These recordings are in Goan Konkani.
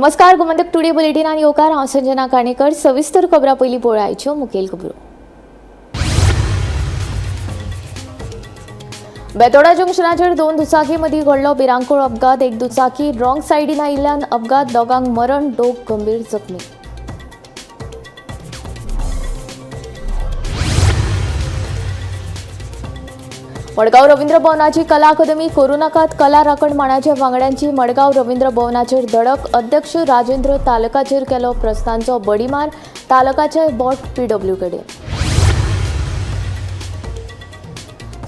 नमस्कार, गोमंतक टुडे बुलेटिनान येवकार. हांव संजना काणेकर. सविस्तर खबरां पयलीं पळोवपाच्यो मुखेल खबरो. बेतोडा जंक्शनाचेर दोन दुचाकी मदीं घडलो भिरांकूळ अपघात. एक दुचाकी रॉंग सायडीन आयिल्ल्यान अपघात, दोगांक मरण, दोग गंभीर जखमी. मडगांव रवींद्र भवनाची कला अकादमी करूं नाकात, कला राखण मांडाच्या वांगड्यांची मडगांव रवींद्र भवनाचेर धडक. अध्यक्ष राजेंद्र तालकाचेर केलो प्रस्नांचो बडीमार. तालकाचे बोट पीडब्ल्यू कडेन.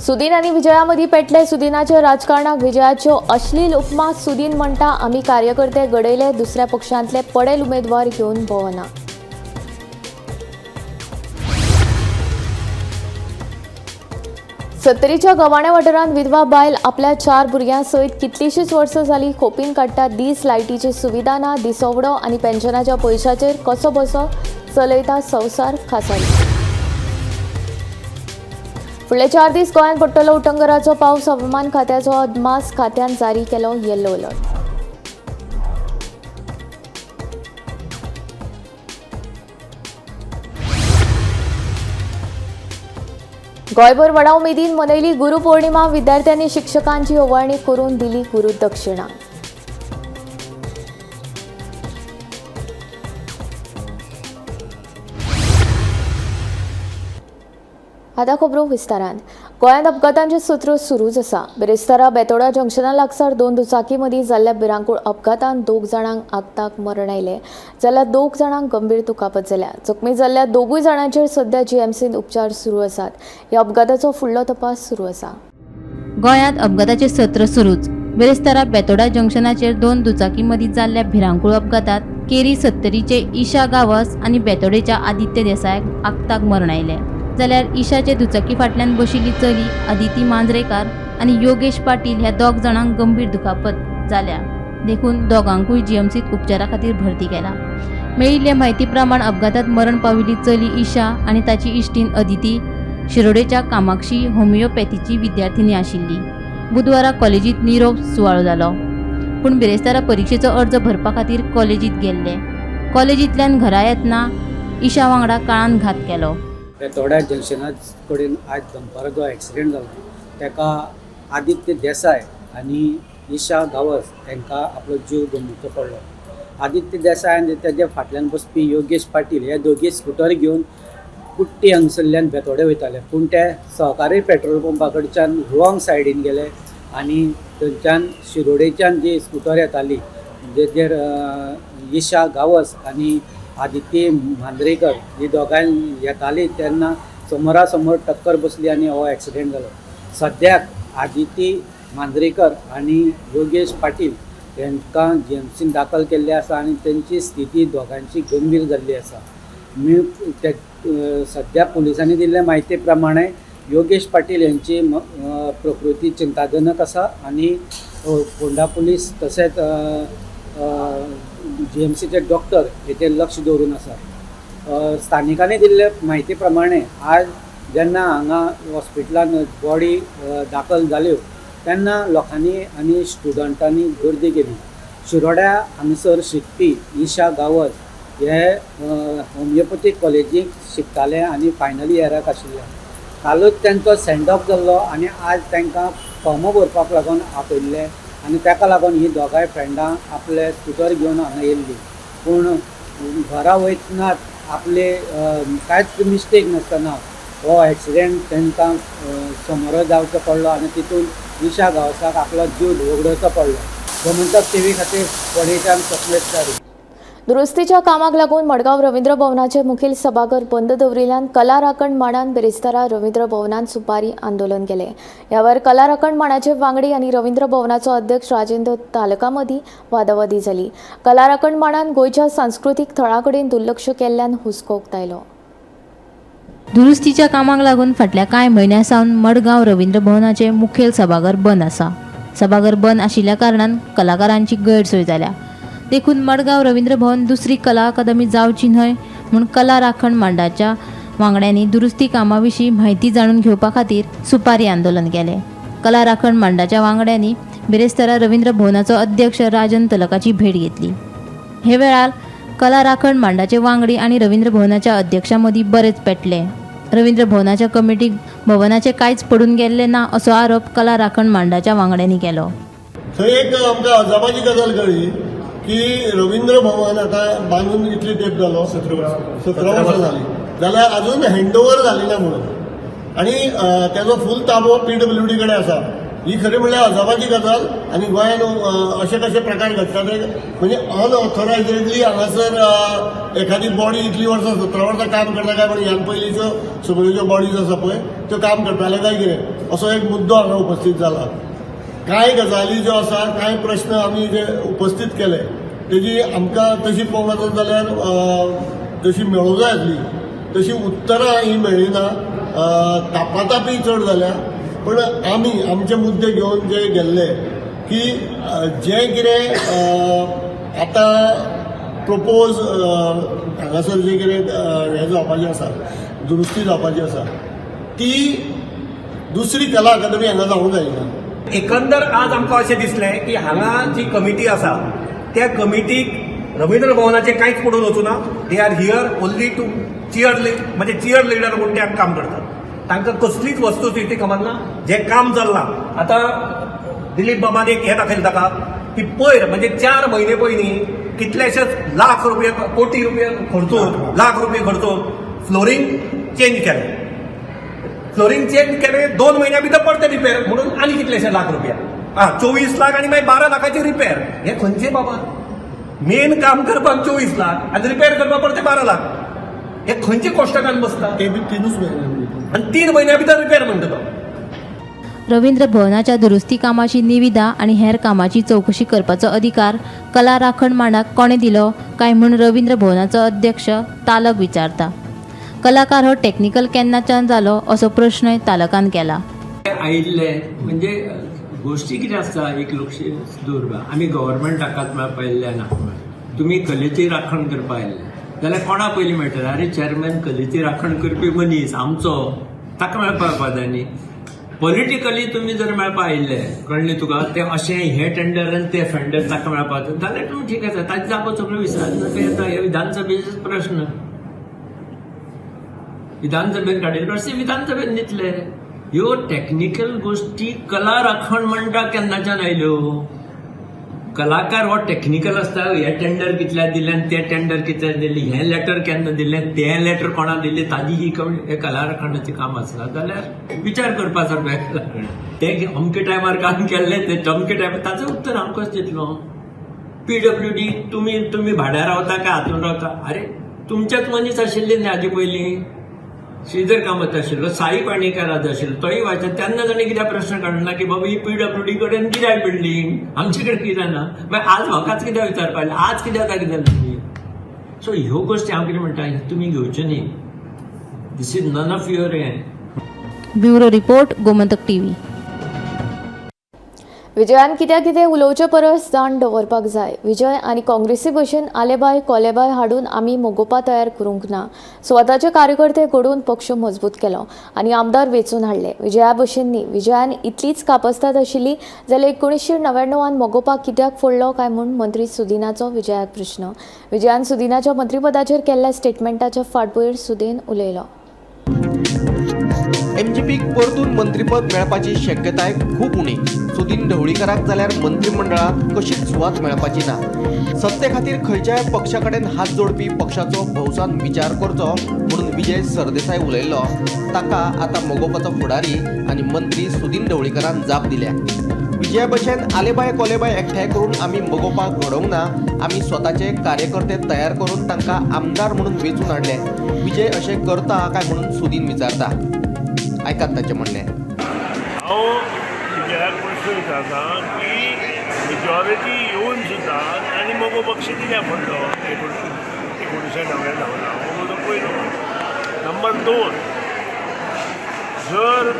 सुदीन आनी विजया मदीं पेटले सुदिनाच्या राजकारणाक विजयाच्यो अश्लील उपमा. सुदीन म्हणटा, आमी कार्यकर्ते घडयले, दुसऱ्या पक्षांतले पडेल उमेदवार घेवन भोंवना. सत्तरीच्या गवाण्या वाठारांत विधवा बायल आपल्या 4 भुरग्यां सयत कितलींशींच वर्सां जालीं खोपीन काडटा दीस. लायटीची सुविधा ना, दिसवडो आनी पेन्शनाच्या पयशाचेर कसो बसो चलयता संवसार. खासाली. फुडले 4 दीस गोंयांत पडटलो उटंगराचो पावस. हवामान खात्याचो अदमास. खात्यान जारी केलो येलो अलर्ट. गोंयभर व्हडा उमेदीन मनयली गुरुपौर्णिमा. विद्यार्थ्यांनी शिक्षकांची ओवाळणी करून दिली गुरुदक्षिणा. आतां खबरो विस्तारान. गोंयांत अपघातांचें सत्र सुरूच आसा. बिरेस्तारा बेतोडा जंक्शना लागसार दोन दुचाकी मदीं जाल्ल्या भिरांकूळ अपघातांत 2 जाणांक आगताक मरण आयलें, जाल्यार 2 जाणांक गंभीर दुखापत जाल्या. जखमी जाल्ल्या 2 जाणांचेर सध्या जीएमसींत उपचार सुरू आसात. ह्या अपघाताचो फुडलो तपास सुरू आसा. गोंयांत अपघाताचें सत्र सुरूच. बिरेस्तारा बेतोडा जंक्शनाचेर 2 दुचाकी मदीं जाल्ल्या भिरांकूळ अपघातांत केरी सत्तरीचे ईशा गांवस आनी बेतोडेच्या आदित्य देसायाक आगताक मरण आयलें, जाल्यार ईशाचे दुचाकी फाटल्यान बशिल्ली चली अदिती मांजरेकार आनी योगेश पाटील ह्या 2 जाणांक गंभीर दुखापत जाल्या, देखून दोगांकूय जीएमसीत उपचारा खातीर भरती केला. मेळिल्ले म्हायती प्रमाण अपघातांत मरण पाविल्ली चली ईशा आनी ताची इश्टीन अदिती शिरोडेच्या कामाक्षी होमिओपॅथीची विद्यार्थिनी आशिल्ली. बुधवारा कॉलेजीत निरोप सुवाळो जालो, पूण बिरेस्तारा परिक्षेचो अर्ज भरपा खातीर कॉलेजीत गेल्ले. कॉलेजींतल्यान घरा येतना ईशा वांगडा काळान घात केलो. बेतोड्या जंक्शना कडेन आज दनपारां जो एक्सिडेंट जालो ताका आदित्य देसाय आनी ईशा गांवस हांकां आपलो जीव गमोवचो पडलो. आदित्य देसाय आनी तेज्या फाटल्यान बसपी योगेश पाटील हे दोगी स्कुटर घेवन कुट्टी हांगसरल्यान बेतोडे वयताले, पूण ते सहकारी पेट्रोल पंपा कडच्यान रॉंग सायडीन गेले आनी थंयच्यान शिरोडेच्यान जी स्कुटर येताली जेचेर ईशा गांवस आनी आदित्य मांद्रेकर ही दोगांय येताली तेन्ना समोरासमोर टक्कर बसली आनी हो एक्सिडेंट जालो. सद्याक आदित्य मांद्रेकर आनी योगेश पाटील हांकां जीएमसीन दाखल केल्ले आसा आनी तेंची स्थिती दोगांची गंभीर जाल्ली आसा. सद्या पुलिसांनी दिल्ले म्हायती प्रमाणे योगेश पाटील यांची प्रकृती चिंताजनक आसा आनी फोंडा पुलीस तशेंच जीएमसीचे डॉक्टर हेचेर लक्ष दवरून आसा. स्थानिकांनी दिल्ले म्हायती प्रमाणे आज जेन्ना हांगा हॉस्पिटलान बॉडी दाखल जाल्यो तेन्ना लोकांनी आनी स्टुडंटांनी गर्दी केली. शिरोड्या हांगसर शिकपी ईशा गांवस हे होमिओपॅथीक कॉलेजीक शिकताले आनी फायनल इयराक आशिल्ले. कालूच तेंचो सेंड ऑफ जाल्लो आनी आज तांकां फॉर्मां भरपाक लागून आपयल्ले आनी ताका लागून ही दोगांय फ्रेंडां आपले स्कुटर घेवन हांगा येयल्ली, पूण घरा वयतनाच आपले कांयच मिस्टेक नासतना हो एक्सिडेंट तांकां समोर जावचो पडलो आनी तितून ईशा गांवसाक आपलो जीव वगडोवचो पडलो. गोमंतक टीव्ही खातीर पणजेच्यान स्वप्नेश च्यारी. दुरुस्तीच्या कामाक लागून मडगांव रवींद्र भवनाचे मुखेल सभाघर बंद दवरिल्ल्यान कला राखण मांडान बिरेस्तारा रवींद्र भवनान सुपारी आंदोलन केलें. ह्या वेळार कला राखण मांडाचे वांगडी आनी रवींद्र भवनाचो अध्यक्ष राजेंद्र तालका मदीं वादावादी जाली. कला राखण मांडान गोंयच्या सांस्कृतीक थळा कडेन दुर्लक्ष केल्ल्यान हुस्को उक्तायलो. दुरुस्तीच्या कामाक लागून फाटल्या कांय म्हयन्यां सावन मडगांव रवींद्र भवनाचे मुखेल सभाघर बंद आसा. सभाघर बंद आशिल्ल्या कारणान कलाकारांची गैरसोय जाल्या, देखून मडगांव रवींद्र भवन दुसरी कला अकादमी जावची न्हय म्हूण कला राखण मांडाच्या वांगड्यांनी दुरुस्ती कामा विशीं म्हायती जाणून घेवपा खातीर सुपारी आंदोलन केलें. कला राखण मांडाच्या वांगड्यांनी बिरेस्तारा रवींद्र भवनाचो अध्यक्ष राजन तलकाची भेट घेतली. हे वेळार कला राखण मांडाचे वांगडी आनी रवींद्र भवनाच्या अध्यक्षा मदीं बरेच पेटले. रवींद्र भवनाच्या कमिटीक भवनाचे कांयच पडून गेल्ले ना असो आरोप कला राखण मांडाच्या वांगड्यांनी केलो. थंय एक आमकां अजापाची गजाल कळ्ळी की रवींद्र भवन आतां बांदून कितली तेंप जालो, 17 वर्सां जाली, जाल्यार अजून हँडओवर जाली ना म्हणून, आनी तेजो फूल ताबो पीडब्ल्यूडी कडेन आसा. ही खरी म्हणल्यार अजापाची गजाल. आनी गोंयांत अशे कशे प्रकार घडटा ते, म्हणजे अनऑथोरायजेडली हांगासर एखादी बॉडी इतली वर्सां, 17 वर्सां काम करता काय म्हण, ह्यान पयलींच्यो सगळ्यो ज्यो बॉडीज आसा पळय त्यो काम करताले काय कितें, असो एक मुद्दो हांगा उपस्थीत जाला. कांय गजाली ज्यो आसा, कांय प्रश्न आमी जे उपस्थीत केले तेजी आमकां तशी पळोवंक वचत जाल्यार जशी मेळूंक जाय आसली तशी उत्तरां ही मेळ्ळी ना. तापातापी चड जाल्या. पण आमी आमचे मुद्दे घेवन जे गेल्ले की जें कितें आतां प्रपोज हांगासर जें कितें हें जावपाचें आसा, दुरुस्ती जावपाची आसा, ती दुसरी कला अकादमी हांगा जावंक जायना. एकंदर आज आमकां अशें दिसलें की हांगा जी कमिटी आसा त्या कमिटीक रवींद्र भवनाचें कांयच पडून वचूना. They are here only to cheer, म्हणजे चियर लिडर म्हूण ते काम करतात. तांकां कसलीच वस्तुस्थिती खबर ना. जें काम चल्लां आतां दिलीप बाबान एक हें दाखयलें ताका की पयर म्हणजे 4 म्हयने पयलीं कितलेशेच लाख रुपये, कोटी रुपये खर्चून, लाख रुपये खर्चून फ्लोरींग चेंज केलें. फ्लोरींग चेंज केलें, 2 म्हयन्या भितर परतें रिपेर म्हणून आनी कितलेशे लाख रुपया, 24 लाख आनी मागीर 12 लाखाचे रिपेर. हे खंयचे बाबा मेन काम करपाक 24 लाख आनी रिपेर करपाक परते 12 लाख, हे खंयचे कोश्टकान बसता? ते बी 3 म्हयने आनी 3 म्हयन्या भितर रिपेर म्हणटा तो. रवींद्र भवनाच्या दुरुस्ती कामाची निविदा आनी हेर कामाची चवकशी करपाचो अधिकार कला राखण मांडाक कोणें दिलो काय म्हूण रवींद्र भवनाचो अध्यक्ष तालक विचारता. कलाकार हो टॅक्निकल केन्नाच्यान जालो असो प्रश्नय तालकान केला. आयिल्ले म्हणजे गोश्टी कितें आसता एक लक्ष दवरपा, आमी गव्हर्मेंटाकाच मेळपा आयिल्ले ना, तुमी कलेची राखण करपा आयिल्ले जाल्यार कोणा पयलीं मेळटलें? अरे चॅरमॅन कलेची राखण करपी मनीस आमचो, ताका मेळपा जाय न्ही. पॉलिटिकली तुमी जर मेळपा आयिल्ले, कळ्ळें तुका, तें अशें हें टेंडर आनी तें फेंडर ताका मेळपा जाल्यार तुमी ठीक आसा, ताची जापो सगळ्यो विसरात. तें येता हे विधानसभेचेच प्रश्न, विधानसभेन काडिल्ले प्रश्न विधानसभेन दितले. ह्यो टॅक्निकल गोश्टी कला राखण म्हणटा केन्नाच्यान आयल्यो? कलाकार हो टॅक्निकल आसता. हे टेंडर कितल्या दिलें आनी तें टेंडर कितल्या दिलें, हें लेटर केन्ना दिलें, तें लेटर कोणा दिलें, ताजी ही कमी, हे कला राखणाचें काम आसता जाल्यार विचार करपा सारको. तें अमके टायमार काम केल्लें, तें अमके टायमार, ताचें उत्तर हांव कशें दितलो? पीडब्ल्यूडी तुमी तुमी भाड्यार रावता काय हातून रावता? अरे तुमचेच मनीस आशिल्ले न्ही हाजे पयलीं, श्रीधर कामत आशिल्लो, साई पाणेकर आज आशिल्लो, तोय वाचता. तेन्ना ताणें कित्याक प्रश्न काडलो की बाबा ही पीडब्ल्यूडी कडेन कित्याक बिल्डींग, आमचे कडेन कित्याक ना? मागीर आज म्हाकाच कित्याक विचारपा आयलें, आज कित्याक जागे जालें तुमी? सो ह्यो गोश्टी हांव कितें म्हणटा, तुमी घेवच्यो न्ही. This is none of your हें. Bureau report, Gomantak TV. विजयान कित्याक कितें उलोवचे परस जाण दवरपाक जाय. विजय आनी काँग्रेसी भशेन आलेबाय कोलेबाय हाडून आमी मगोपा तयार करूंक ना. स्वताचे कार्यकर्ते घडोवन पक्ष मजबूत केलो आनी आमदार वेंचून हाडले. विजया भशेन न्ही. विजयान इतलीच कापस्ताद आशिल्ली जाल्यार 1999 मगोपा कित्याक फोडलो काय म्हूण मंत्री सुदिनाचो विजयाक प्रश्न. विजयान सुदिनाच्या मंत्रीपदाचेर केल्ल्या स्टेटमेंटाच्या फाटभुंयेर सुदीन उलयलो. एमजीपीक परतून मंत्रीपद मेळपाची शक्यताय खूब उणी. सुदीन ढवळीकाराक जाल्यार मंत्रिमंडळांत कशीच सुवात मेळपाची ना. सत्ते खातीर खंयच्याय पक्षा कडेन हात जोडपी पक्षाचो भौसान विचार करचो म्हणून विजय सरदेसाय उलयल्लो, ताका आतां मगोपाचो फुडारी आनी मंत्री सुदीन ढवळीकारान जाप दिल्या. विजया भशेन आलेबाय कोलेबाय एकठांय करून आमी मगोपाक घडोवंक ना. आमी स्वताचे कार्यकर्ते तयार करून तांकां आमदार म्हणून वेंचून हाडले. विजय अशें करता काय म्हणून सुदीन विचारता. आयकात ताचें म्हणणें. हांव विजयाक प्रश्न विचारता की मेजॉरिटी येवन सुद्दां तांणी मगो पक्ष कित्याक फोडलो 1999? हो म्हजो पयलो प्रश्न. नंबर 2, जर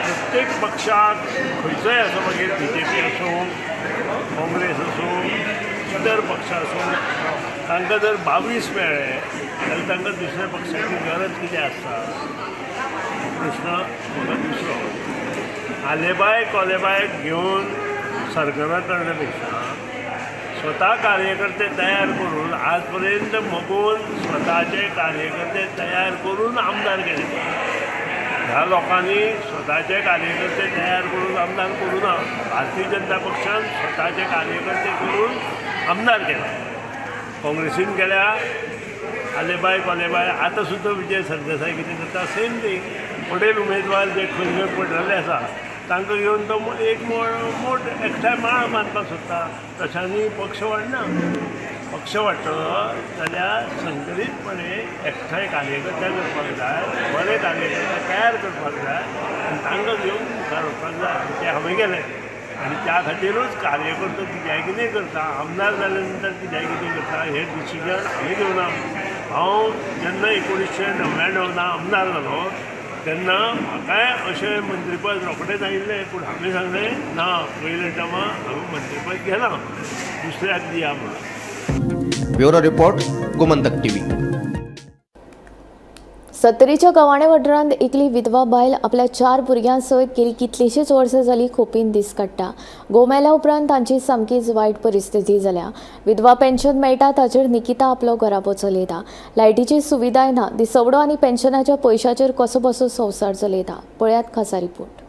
प्रत्येक पक्षाक खंयचोय आसूं, मागीर बीजेपी आसूं, काँग्रेस आसूं, इतर पक्ष आसूं, तांकां जर 22 मेळ्ळे जाल्यार तांकां दुसऱ्या पक्षाची गरज कितें आसता? प्रश्न म्हाका दुसरो. आलेबाय कोलेबाय घेवन सरकारां करण्या पेक्षा स्वता कार्यकर्ते तयार करून आज पर्यंत मगोन स्वताचे कार्यकर्ते तयार करून आमदार केले. ह्या लोकांनी स्वताचे कार्यकर्ते तयार करून आमदार करूं ना. भारतीय जनता पक्षान स्वताचे कार्यकर्ते करून आमदार केला. काँग्रेसीन केल्या आलेबाय कोलेबाय. आतां सुद्दां विजय सरदेसाय कितें करता सेम थींग. पटेल उमेदवार जे खंय खंय पडलेले आसा तांकां घेवन तो एक मोठ एकठांय माळ बांदपाक सोदता. तशांनी पक्ष वाडना. पक्ष वाडटलो जाल्यार संकलीतपणे एकठांय कार्यकर्ते करपाक जाय, बरे कार्यकर्ते तयार करपाक जाय आनी तांकां घेवन मुखार वचपाक जाय. आनी तें हांवें केलें आनी त्या खातीरूच कार्यकर्तो कित्याक कितें करता, आमदार जाल्या नंतर कित्याक कितें करता हें डिसिजन हांवें घेवना. हांव जेन्ना 1999 आमदार जालो तेन्ना म्हाकाय अशें मंत्रीपद रोखडेंच आयिल्लें, पूण हांवें सांगलें ना, पयले टर्मा हांवें मंत्रीपद घेना, दुसऱ्याक दिया म्हणून. Bureau report, Gomantak TV. सत्तरीच्या Gavane वाठारांत एकली विधवा बायल आपल्या 4 भुरग्यां सयत गेली कितलींशींच वर्सां जाली खोपीन दीस काडटा. घोव मेल्या उपरांत तांची सामकीच वायट परिस्थिती जाल्या. विधवा पेन्शन मेळटा ताचेर निकिता आपलो घराबो चलयता. लायटीची सुविधाय ना. दिसवडो आनी पेन्शनाच्या पयशाचेर कसो बसो संवसार चलयता. पळयात खासा रिपोर्ट.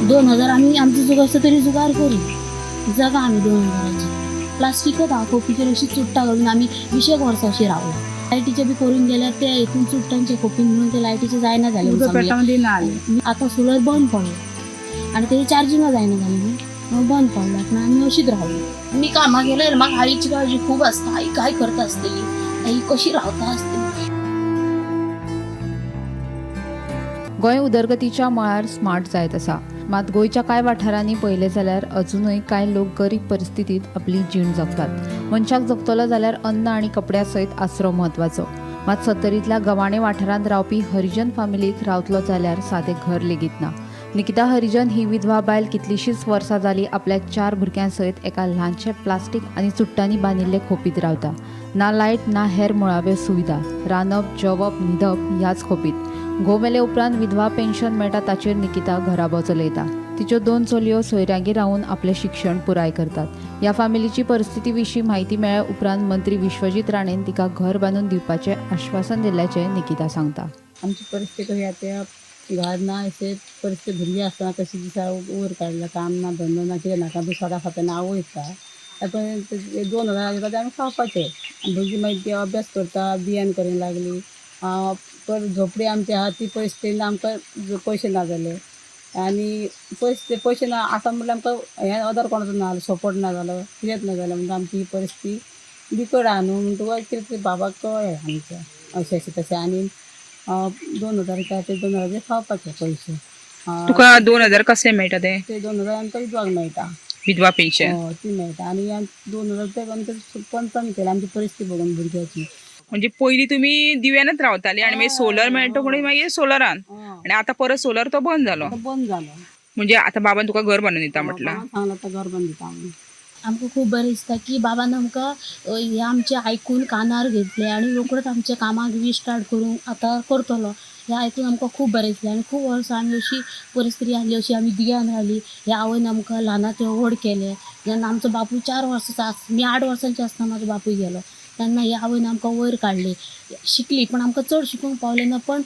दोन हजार आमी आमचो जुगार असो तरी जुगार करी जगा. आमी 2000ची प्लास्टिकच आहा खोपीचेर अशी चुट्टां घालून आमी 20 वर्सां अशी रावला. लायटीचे बी करून गेल्यार ते हितून चुट्टांचे खोपीन म्हणून ते लायटीचे जायना जाले. आतां सोलर बंद पडलो आनी तेजे चार्जिंग जायना जालें न्हू, बंद पडलो. पूण आमी अशीच रावली. आमी कामाक गेले म्हाका आईची काळजी खूब आसता. आई काय करता आसतली, आई कशी रावता आसतली. गोंय उदरगतीच्या मळार स्मार्ट जायत आसा. मात गोंयच्या कांय वाठारांनी पळयलें जाल्यार अजुनूय कांय लोक गरीब परिस्थितींत आपली जीण जगतात. मनशाक जगतलो जाल्यार अन्न आनी कपड्या सयत आसरो म्हत्वाचो. मात सत्तरींतल्या गवाणे वाठारांत रावपी हरिजन फामिलीक रावतलो जाल्यार सादें घर लेगीत ना. निकिता हरिजन ही विधवा बायल कितलींशींच वर्सां जालीं आपल्या 4 भुरग्यां सयत एका ल्हानशे प्लास्टीक आनी चुट्टांनी बांदिल्ले खोपींत रावता. ना लायट ना हेर मुळाव्यो सुविधा. रांदप, जेवप, न्हिदप ह्याच खोपींत. घोव मेले उपरांत विधवा पेन्शन मेळटा ताचेर निकिता घराबो चलयता. तिच्यो 2 चलयो सोयऱ्यांगेर रावन आपलें शिक्षण पुराय करतात. ह्या फामिलीची परिस्थिती विशीं म्हायती मेळ्ळे उपरांत मंत्री विश्वजीत राणेन तिका घर बांदून दिवपाचें आश्वासन दिल्ल्याचें निकिता सांगता. आमची परिस्थिती कशी आसा, घर ना, अशें परिस्थिती भुरगीं आसतना कशी दिसा वयर काडला, काम ना, धंदो ना, कितें नाका, दुसऱ्या खाता आवय आसता. 2000 येता ते आमी खावपाचे. भुरगीं मागीर ती अभ्यास करता, बियान करूंक लागली. पर झोपडी आमची आहा ती परिस्थितीन आमकां पयशे ना जाले आनी पयशे पयशे ना आसा म्हणल्यार आमकां हें अदर कोणाचो ना जालो, सपोर्ट ना जालो, कितेंच ना जालें. म्हणटा आमची ही परिस्थिती बिकट आहा न्हू. म्हणटकच कितें तें बाबाक कळ्ळें आमच्या अशें अशें तशें. आनी 2000 येता ते 2000 खावपाचे पयशे. तुका 2000 कसले मेळटा ते? ते 2000 आमकां विधवाक मेळटा, विधवा पेन्शन. हय ती मेळटा. आनी 2000 ते आमचें पंचान केलें आमची परिस्थिती बघून भुरग्याची. म्हणजे पयलीं तुमी दिव्यानच रावताली आनी मागीर सोलर मेळटा म्हणून मागीर सोलरान, आनी आतां परत सोलर तो बंद जालो. बंद जालो म्हणजे आतां बाबान तुका घर बांदून दिता म्हटलां. सांगलां आतां घर बांदून दिता म्हणून. आमकां खूब बरें दिसता की बाबान आमकां हें आमचें आयकून कानार घेतलें आनी रोखडोच आमच्या कामाक बी स्टार्ट करूंक आतां करतलो हें आयकून आमकां खूब बरें दिसलें. आनी खूब वर्सां आमी अशी परिस्थिती आसली, अशी आमी दियान रावली. ह्या आवयन आमकां ल्हानाचें व्हड केलें. जेन्ना आमचो बापूय 4 वर्सांचो आस, मी 8 वर्सांची आसतना म्हाजो बापूय गेलो तेन्ना ह्या आवयन आमकां वयर काडली. शिकली पण आमकां चड शिकूंक पावलें ना, पण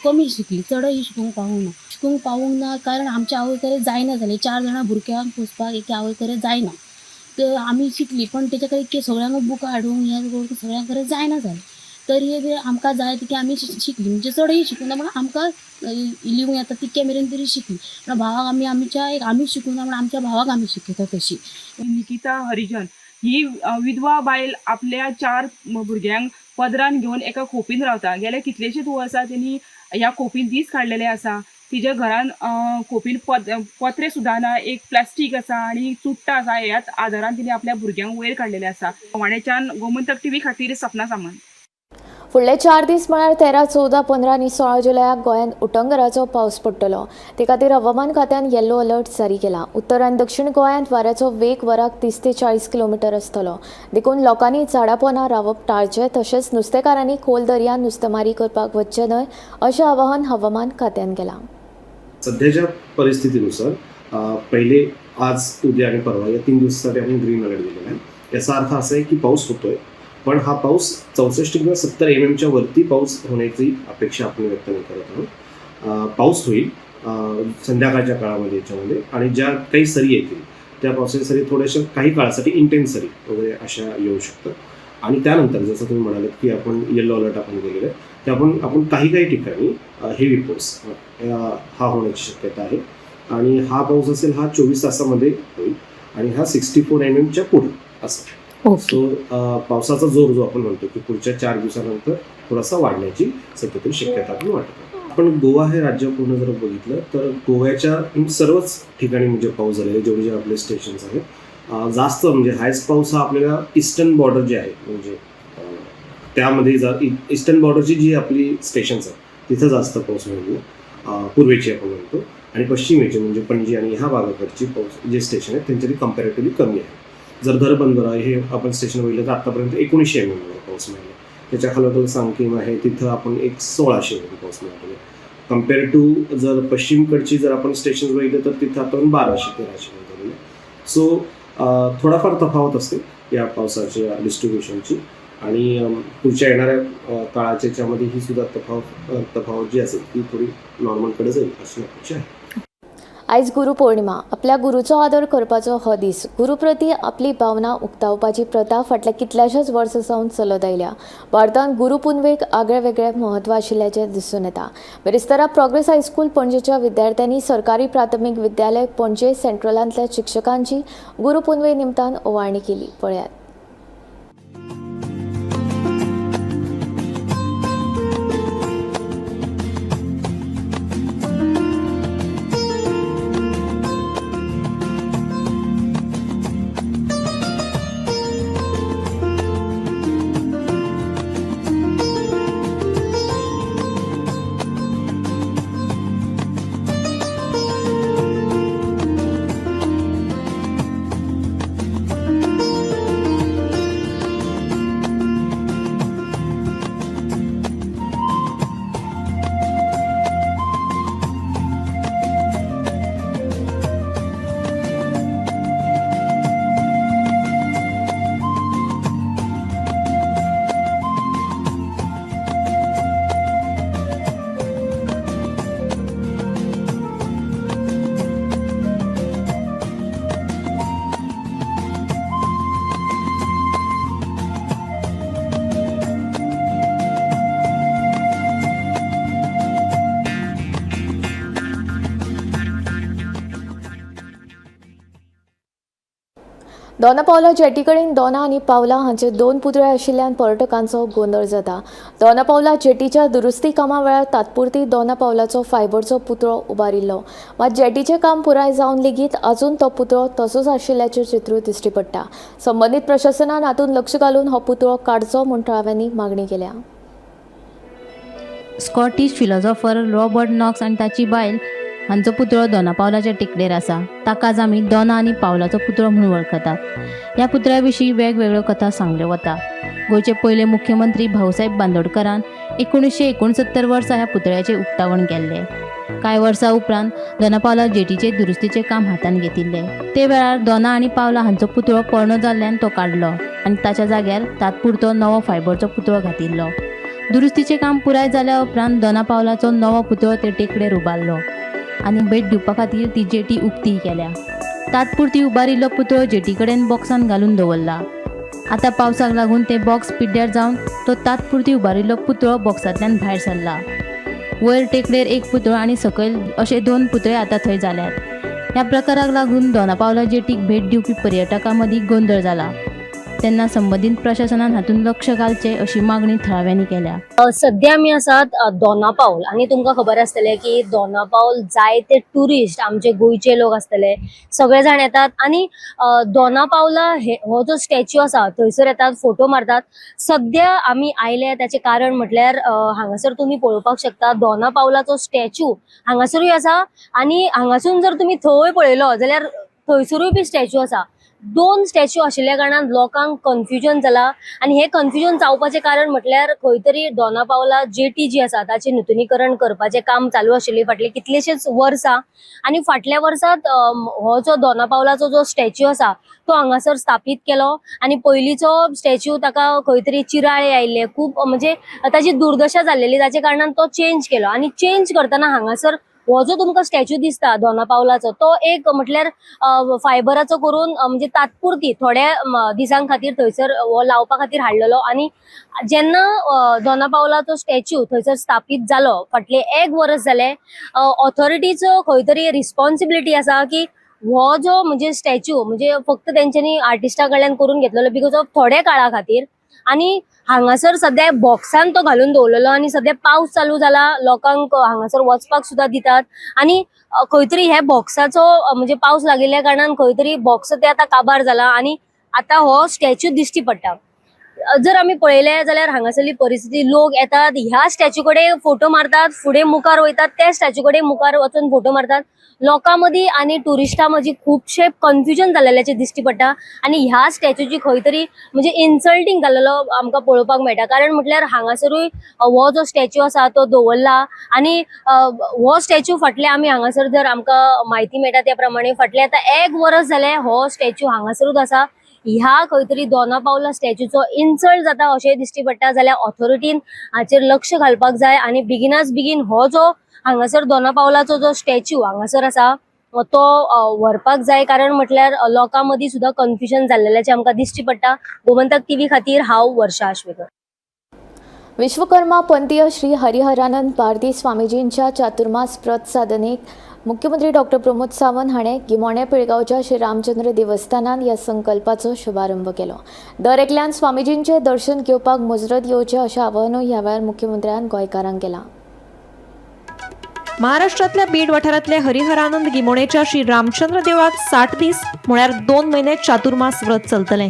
कमी शिकली, चडय शिकूंक पावूंक ना. शिकूंक पावूंक ना कारण आमच्या आवय कडेन जायना जालें. 4 जाणां भुरग्यांक पोसपाक एके आवय कडेन जायना. तर आमी शिकली पण तेच्या कडेन इतके सगळ्यांक बुकां हाडूंक हें करूंक सगळ्यां कडेन जायना जालें. तरी बी आमकां जाय तितकें आमी शिकली. म्हणजे चडय शिकूंक ना पण आमकां लिवंक येता तितके मेरेन तरी शिकली. पण भावाक आमी आमच्या एक आमी शिकूंक ना पण आमच्या भावाक आमी शिकयता तशी. निकिता हरिजन ही विधवा बायल आपल्या 4 भुरग्यांक पदरान घेवन एका खोपीन रावता. गेल्या कितलेशेच वर्सां तेणी ह्या खोपीन दीस काडलेले आसा. तिच्या घरान खोपीन पत्रे सुद्दां ना, एक प्लास्टीक आसा आनी चुट्टां आसा. ह्याच आदारान तिणे आपल्या भुरग्यांक वयर काडलेले आसा. गवाण्याच्यान गोमंतक टीव्ही खातीर सपना सामंत. फुडले 4 दीस म्हळ्यार 13, 14, 15 आनी 16 जुलयाक गोंयांत उटंगराचो पावस पडटलो. ते खातीर हवामान खात्यान येल्लो अलर्ट जारी केला. उत्तर आनी दक्षिण गोंयांत वाऱ्याचो वेग वराक 30 ते 40 किलोमिटर आसतलो. देखून लोकांनी झाडापोना रावप टाळचें, तशेंच नुस्तेकारांनी खोल दर्यांत नुस्तेमारी करपाक वचचें न्हय अशें आवाहन हवामान खात्यान केलां. सध्याच्या परिस्थितीनुसार पहिले आज, उद्या आणि परवा या 3 दिवसासाठी आपण ग्रीन अलर्ट दिलेला आहे. याचा अर्थ असा आहे की पाऊस होतोय, पण हा पाऊस 64 किंवा 70 mm च्या वरती पाऊस होण्याची अपेक्षा आपण व्यक्त नाही करत आहोत. पाऊस होईल संध्याकाळच्या काळामध्ये याच्यामध्ये, आणि ज्या काही सरी येतील त्या पावसाच्या सरी थोड्याशा काही काळासाठी इंटेन्स सरी वगैरे अशा येऊ शकतात. आणि त्यानंतर जसं तुम्ही म्हणालात की आपण येलो अलर्ट आपण दिलेलं आहे, ते आपण आपण काही काही ठिकाणी हेवी पाऊस हा होण्याची शक्यता आहे. आणि हा पाऊस असेल हा 24 तासामध्ये होईल आणि हा 64 mm च्या पुढे असं. सो पावसाचा जोर जो आपण म्हणतो की पुढच्या 4 दिवसानंतर थोडासा वाढण्याची सध्या तरी शक्यता आपण वाटत आहे. आपण गोवा हे राज्य पूर्ण जर बघितलं तर गोव्याच्या सर्वच ठिकाणी म्हणजे पाऊस झालेले, जेवढे जे आपले स्टेशन्स आहेत, जास्त म्हणजे हायस्ट पाऊस हा आपल्याला ईस्टर्न बॉर्डर जे आहे म्हणजे त्यामध्ये ईस्टर्न बॉर्डरची जी आपली स्टेशन्स आहेत तिथं जास्त पाऊस मिळतो, पूर्वेची आपण म्हणतो, आणि पश्चिमेचे म्हणजे पणजी आणि ह्या भागाकडची पाऊस जे स्टेशन आहेत त्यांच्यात कम्पॅरेटिव्हली कमी आहे. जर धरबंदर हे आपण स्टेशन बघितलं तर आत्तापर्यंत 1900 mm पाऊस मिळाला, त्याच्या खालोखाल सांगकीम आहे तिथं आपण एक 1600 mm पाऊस मिळाला. कम्पेअर टू जर पश्चिमकडची जर आपण स्टेशन बघितलं तर तिथं आपण 1200-1300 झालेलं. सो थोडाफार तफावत असते या पावसाच्या डिस्ट्रीब्युशनची, आणि पुढच्या येणाऱ्या काळाच्या याच्यामध्ये ही सुद्धा तफावत जी असेल ती थोडी नॉर्मलकडे जाईल अशी अपेक्षा आहे. आयज गुरुपौर्णिमा. आपल्या गुरुचो आदर करपाचो हो दीस. गुरुप्रती आपली भावना उक्तावपाची प्रथा फाटल्या कितल्याशाच वर्सां सावन चलत आयल्या. भारतांत गुरुपुनवेक आगळे वेगळे म्हत्व आशिल्ल्याचें दिसून येता. बिरेस्तारा प्रोग्रेस हायस्कूल पणजेच्या विद्यार्थ्यांनी सरकारी प्राथमीक विद्यालय पणजे सेंट्रलांतल्या शिक्षकांची गुरुपुनवे निमतान ओवाळणी केली. पळयात. दोना पावला जेटीकडेन दोना आनी पावला हांचे 2 पुतळे आशिल्ल्यान पर्यटकांचो गोंदळ जाता. दोना पावला जेटीच्या दुरुस्ती कामा वेळार तात्पुरती दोना पावलाचो फायबरचो पुतळो उबारिल्लो, मात जेटीचें काम पुराय जावन लेगीत अजून तो पुतळो तसोच आशिल्ल्याचें चित्र दिश्टी पडटा. संबंदीत प्रशासनान हातूंत लक्ष घालून हो पुतळो काडचो म्हूण थळाव्यांनी मागणी केल्या. स्कॉटिश फिलॉसॉफर रॉबर्ट नॉक्स आनी ताची बायल हांचो पुतळो दोना पावलाच्या टेकडेर आसा. ताकाच आमी दोना आनी पावलाचो पुतळो म्हणून वळखतात. ह्या पुतळ्या विशीं वेगवेगळ्यो कथा सांगल्यो वता. गोंयचे पयले मुख्यमंत्री भाऊसाहेब बांदोडकरान 1969 वर्सा ह्या पुतळ्याचें उक्तावण केल्लें. कांय वर्सां उपरांत दोना पावला जेटीचे दुरुस्तीचें काम हातांत घेतिल्लें. ते वेळार दोना आनी पावला हांचो पुतळो पोरणो जाल्ल्यान तो काडलो आनी ताच्या जाग्यार तात्पुरतो नवो फायबरचो पुतळो घातिल्लो. दुरुस्तीचें काम पुराय जाल्या उपरांत दोना पावलाचो नवो पुतळो ते टेकडेर उबारलो आनी भेट दिवपा खातीर ती जेटी उक्ती केल्या. तात्पुरती उबारिल्लो पुतळो जेटी कडेन बॉक्सान घालून दवरला. आतां पावसाक लागून ते बॉक्स पिड्ड्यार जावन तो तात्पुरती उबारिल्लो पुतळो बॉक्सांतल्यान भायर सरला. वयर टेकडेर एक पुतळो आनी सकयल अशे 2 पुतळे आतां थंय जाल्यात. ह्या प्रकाराक लागून दोना पावला जेटीक भेट दिवपी पर्यटकां मदीं गोंदळ जाला. तेन्ना संबंदीत प्रशासनान हातूंत लक्ष घालचें अशी मागणी थळाव्यांनी केल्या. सध्या आमी आसात दोना पावल आनी तुमकां खबर आसतलें की दोना पावल जायते ट्युरिस्ट आमचे गोंयचे लोक आसतले, सगळे जाण येतात आनी दोना पावला हे हो जो स्टॅच्यू आसा थंयसर येतात, फोटो मारतात. सध्या आमी आयले ताचें कारण म्हटल्यार हांगासर तुमी पळोवपाक शकता दोना पावलाचो स्टॅच्यू हांगासरूय आसा आनी हांगासून जर तुमी थंय पळयलो जाल्यार थंयसरूय बी स्टॅच्यू आसा. दोन स्टॅच्यू आशिल्ल्या कारणान लोकांक कन्फ्युजन जाला आनी हें कन्फ्युजन जावपाचें कारण म्हटल्यार खंय तरी दोना पावला जेटी जी आसा ताचें नुतनीकरण करपाचें काम चालू आशिल्लें फाटलीं कितलींशींच वर्सां आनी फाटल्या वर्सात हो जो दोना पावलाचो जो स्टॅच्यू आसा तो हांगासर स्थापीत केलो आनी पयलींचो स्टॅच्यू ताका खंय तरी चिराळे आयिल्ले, खूब म्हणजे ताची दुर्दशा जाल्लेली, ताचे कारणान तो चेंज केलो आनी चेंज करतना हांगासर हो जो तुमकां स्टॅच्यू दिसता दोना पावलाचो तो एक म्हटल्यार फायबराचो करून म्हणजे तात्पुरती थोड्या दिसां खातीर थंयसर हो लावपा खातीर हाडलेलो आनी जेन्ना दोना पावलाचो स्टॅच्यू थंयसर स्थापीत जालो फाटले एक वर्स जालें, ऑथॉरिटीचो खंय तरी रिस्पॉन्सिबिलिटी आसा की हो जो म्हणजे स्टॅच्यू म्हणजे फक्त तेंच्यांनी आर्टिस्टा कडल्यान करून घेतलेलो because of थोड्या काळा खातीर आनी हांगासर सद्या बॉक्सान तो घालून दवरलेलो आनी सद्या पावस चालू जाला, लोकांक हांगासर वचपाक सुद्दां दितात आनी खंय तरी ह्या बॉक्साचो म्हणजे पावस लागिल्ल्या कारणान खंय तरी बॉक्स ते आतां काबार जाला आनी आतां हो स्टॅच्यू दिश्टी पडटा. जर आमी पळयलें जाल्यार हांगासरली परिस्थिती, लोक येतात ह्या स्टॅच्यू कडेन फोटो मारतात, फुडें मुखार वयतात त्या स्टॅच्यू कडेन मुखार वचून फोटो मारतात. लोकां मदीं आनी ट्युरिस्टां मदीं खुबशें कन्फ्युजन जाल्ल्याचें दिश्टी पडटा आनी ह्या स्टॅच्यूची खंय तरी म्हणजे इन्सल्टींग जाल्लेलो आमकां पळोवपाक मेळटा. कारण म्हटल्यार हांगासरूय हो जो स्टॅच्यू आसा तो दवरला आनी हो स्टॅच्यू फाटले आमी हांगासर जर आमकां म्हायती मेळटा त्या प्रमाणे फाटले आतां एक वर्स जालें हो स्टॅच्यू हांगासरूच आसा. ह्या खंय तरी दोना पावला स्टॅच्यूचो इन्सल्ट जाता अशें दिश्टी पडटा जाल्यार ऑथॉरिटीन हाचेर लक्ष घालपाक जाय आनी बेगिनाच बेगीन हो जो हांगासर दोना पावलाचो जो स्टॅच्यू हांगासर आसा तो व्हरपाक जाय. कारण म्हटल्यार लोकां मदीं सुद्दां कन्फ्युजन जाल्ल्याचें आमकां दिश्टी पडटा. गोमंतक टीव्ही खातीर हांव वर्षा आश्वेकर. विश्वकर्मा पंथीय श्री हरिहरानंद भारती स्वामीजींच्या चातुर्मास व्रत साधनेक मुख्यमंत्री डॉक्टर प्रमोद सावंत हाणें गिमोणे पिळगांवच्या श्री रामचंद्र देवस्थानान ह्या संकल्पाचो शुभारंभ केलो. दर एकल्यान स्वामीजींचें दर्शन घेवपाक मुजरत येवचें अशें आवाहनूय ह्या वेळार मुख्यमंत्र्यान गोंयकारांक केलां. महाराष्ट्रांतल्या बीड वाठारांतल्या हरिहरानंद गिमोणेच्या श्री रामचंद्र देवळात 60 दीस म्हळ्यार 2 म्हयने चातुर्मास व्रत चलतलें.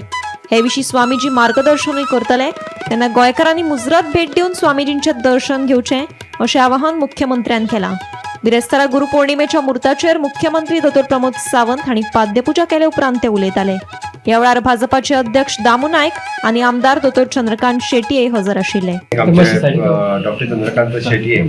हे विशीं स्वामीजी मार्गदर्शनूय करतले. तेन्ना गोंयकारांनी मुजरत भेट दिवन स्वामीजींचें दर्शन घेवचें अशें आवाहन मुख्यमंत्र्यान केलां. बिरेस्तारा गुरुपौर्णिमेच्या मुहूर्ताचेर मुख्यमंत्री दोतोर प्रमोद सावंत हांणी पाद्यपुजा केले उपरांत ते उलयताले. ह्या वेळार भाजपाचे अध्यक्ष दामू नायक आनी आमदार दोतोर चंद्रकांत शेटये हजर आशिल्ले. आमचे डॉक्टर चंद्रकांत शेटये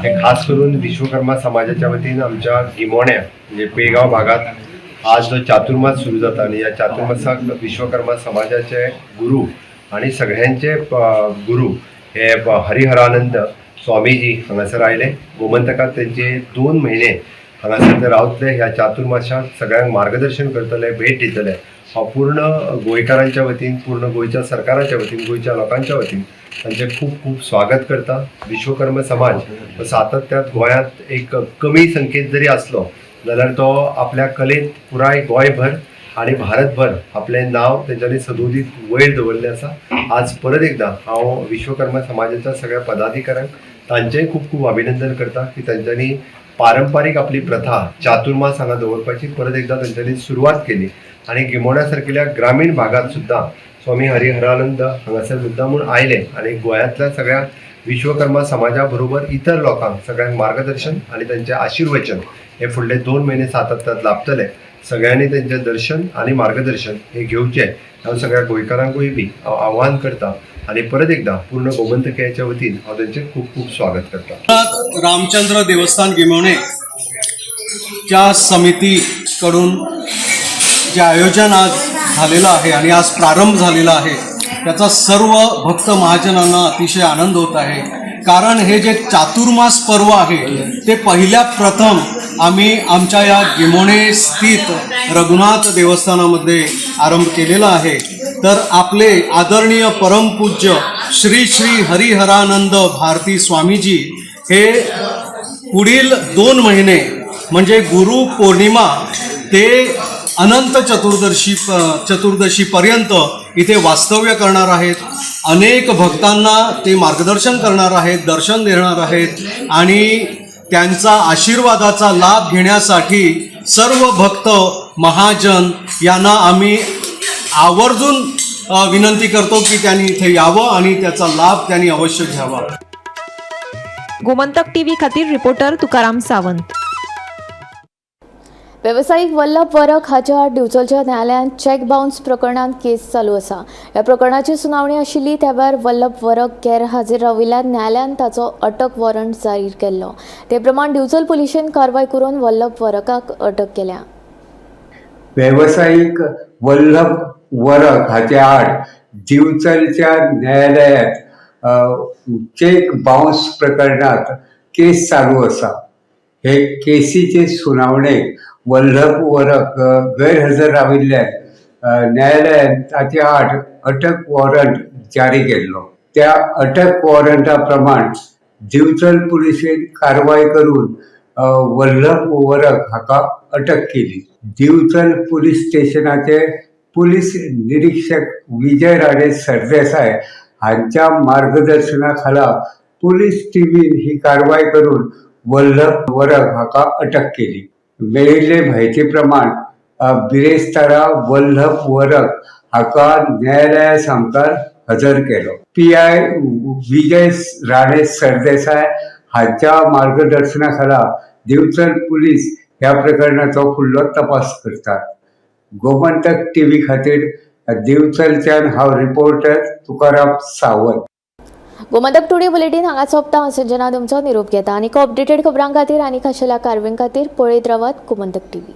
हे खास करून विश्वकर्मा समाजाच्या वतीन आमच्या गिमोण्या म्हणजे पिळगांव भागात आज जो चातुर्मास सुरू जाता आनी ह्या चातुर्मासाक विश्वकर्मा समाजाचे गुरू आनी सगळ्यांचे गुरू हे हरिहरानंद स्वामीजी हांगासर आयले. गोमंतकात तेंचे 2 म्हयने हांगासर ते रावतले. ह्या चातुर्मासाक सगळ्यांक मार्गदर्शन करतले, भेट दितले. हांव पूर्ण गोंयकारांच्या वतीन, पूर्ण गोंयच्या सरकाराच्या वतीन, गोंयच्या लोकांच्या वतीन तांचें खूब खूब स्वागत करता. विश्वकर्म समाज हो सातत्यात गोंयांत एक कमी संख्येत जरी आसलो जाल्यार तो आपल्या कलेंत पुराय गोंयभर आनी भारतभर आपलें नांव तेंच्यांनी सदोदीत वयर दवरलें आसा. आज परत एकदां हांव विश्वकर्मा समाजाच्या सगळ्या पदाधिकाऱ्यांक तांचेंय खूब खूब अभिनंदन करता की तांच्यांनी पारंपारीक आपली प्रथा चातुर्मास हांगा दवरपाची परत एकदां तांच्यांनी सुरवात केली आनी गिमोण्या सारकिल्या ग्रामीण भागात सुद्दां स्वामी हरिहरानंद हांगासर मुद्दाम म्हूण आयले आनी गोंयांतल्या सगळ्या विश्वकर्मा समाजा बरोबर इतर लोकांक सगळ्यांक मार्गदर्शन आनी तांचें आशिर्वचन हे फुडले 2 म्हयने सातत्यात लाभतले. सगळ्यांनी तांचें दर्शन आनी मार्गदर्शन हे घेवचें हांव सगळ्या गोंयकारांकूय बी हांव आव्हान करता आनी परत एकदां पूर्ण गोमंतकाच्या वतीन हांव तांचें खूब खूब स्वागत करता. रामचंद्र देवस्थान गिमोणेच्या समितीकडून जे आयोजन आज झालेलं आहे आणि आज प्रारंभ झालेला आहे त्याचा सर्व भक्त महाजनांना अतिशय आनंद होत आहे. कारण हे जे चातुर्मास पर्व आहे ते पहिल्या प्रथम आम्ही आमच्या या गिमोणे स्थित रघुनाथ देवस्थानामध्ये आरंभ केलेला आहे. तर आपले आदरणीय परमपूज्य श्री श्री हरिहरानंद भारती स्वामीजी हे पुढील 2 महिने म्हणजे गुरु पौर्णिमा ते अनंत चतुर्दशीपर्यंत इथे वास्तव्य करणार आहेत. अनेक भक्तांना ते मार्गदर्शन करणार आहेत, दर्शन देणार आहेत आणि त्यांचा आशीर्वादाचा लाभ घेण्यासाठी सर्व भक्त महाजन यांना आम्ही आवर्जून विनंती करतो की त्यांनी इथे यावं आणि त्याचा लाभ त्यांनी अवश्य घ्यावा. गोमंतक टीव्ही खातीर रिपोर्टर तुकाराम सावंत. वेवसायीक वल्लभ वरक हाच्या आड दिवचलच्या न्यायालयांत चॅक बाउन्स प्रकरणांत केस चालू आसा. ह्या प्रकरणाची सुनावणी आशिल्ली त्या वेळार वल्लभ वरक गैरहाजीर राविल्ल्यान न्यायालयान ताचो अटक वॉरंट जाहीर केल्लो. ते प्रमाण दिवचल पुलिशेन कारवाय करून वल्लभ वरकाक अटक केल्या. वेवसायीक वल्लभ वरक हाचे आड दिवचलच्या न्यायालयांत चेक बाउन्स प्रकरणांत केस चालू आसा. हे केसीचे सुनावणेक वल्लभ वरक गैरहजर राविल्ल्यान न्यायालयान ताचे आड अटक वॉरंट जारी केल्लो. त्या अटक वॉरंटा प्रमाण दिवचल पुलिशेन कारवाय करून वल्लभ वरक हाका अटक केली. दिवचल पुलीस स्टेशनाचे पुलीस निरीक्षक विजय राणे सरदेसाय हांच्या मार्गदर्शना खाला पुलीस टिमीन ही कारवाय करून वल्लभ वरक हाका अटक केली. मेळिल्ले म्हायती प्रमाण बिरेस्तारा वल्लभ वरक हाका न्यायालया सामकार हजर केलो. P I Vijay Rane Sardesai हांच्या मार्गदर्शना खाला दिवचल पुलीस ह्या प्रकरणाचो फुडलो तपास करतात. गोमंतक टीव्ही खातीर दिवचलच्यान हांव reporter Tukaram Sawant. Gomantak today bulletin हांगा सोंपता. हांव संजना तुमचो निरोप घेता. आनीक अपडेटेड खबरां खातीर आनी खाशेल्या कारवाये खातीर पळयत रावात गोमंतक टीव्ही.